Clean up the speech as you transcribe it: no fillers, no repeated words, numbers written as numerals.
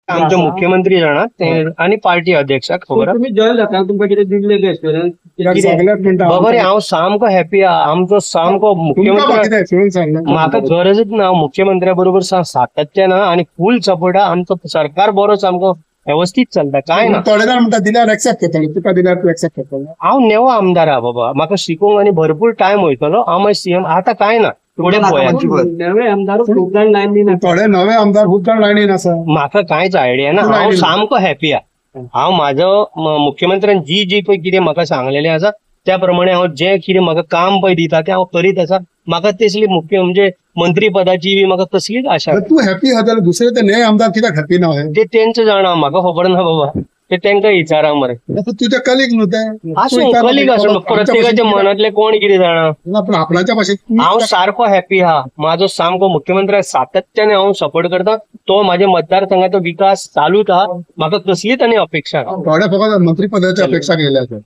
आमचे मुख्यमंत्री जाणा ते आनी पार्टी अध्यक्षाक खबर. तुम्ही जॉईन जाता तुमकां कितें दिल्लें एक्सपिरियन्स? सगळ्यात म्हणटा बाबा रे, हांव सामको हॅपी आहा. आमचो सामको तुमकां मुख्यमंत्री, कितें एक्सपिरियन्स सांगलें? म्हाका गरजच ना. मुख्यमंत्र्या बरोबर सातत्यान आहा आनी फूल सपोर्ट आहा. आमचो सरकार बरो सामको व्यवस्थीत चलता, काय ना. थोडे जाण म्हणटा दिल्यार एक्सेप्ट करतले, तुका दिल्यार तूं एक्सेप्ट करतलो? हांव नेवो आमदार आहा बाबा, म्हाका शिकूंक आनी भरपूर टायम वयतलो. हांव मागीर सीएम आतां काय ना, फुडें पळोवया. नवे आमदार खूब जाण लायनीन आसा. थोडे नवे आमदार खूब जाण लायनीन आसा. म्हाका कांयच आयडिया ना. हांव सामको हॅपी आहा. हांव म्हाजो मुख्यमंत्र्यान जी जी पळय कितें म्हाका सांगलेलें आसा त्या प्रमाणे हांव जें कितें म्हाका काम पळय दिता तें हांव करीत आसा. म्हाका तसली मुख्य म्हणजे मंत्री पदाची बी म्हाका कसलीच आशा ना. तूं हॅपी आहा जाल्यार दुसरे ते नवे आमदार कित्याक हॅपी ना? हे ते तेंचे जाणा, म्हाका खबर ना बाबा, ते तांकां विचारा मरे. तुझे कलीग न्हू ते? आसूं, कलीग आसूं, प्रत्येकाच्या मनांतले कोण कितें जाणा. ना, पण आपणाच्या भाशेन हांव सारको हॅपी आहा. म्हाजो सामको मुख्यमंत्र्याक सातत्याने हांव सपोर्ट करता. तो म्हाज्या मतदारसंघाचो विकास चालूच आहा. म्हाका कसलीच आनी अपेक्षा ना. थोडे फकत मंत्रीपदाची अपेक्षा केल्या आसा.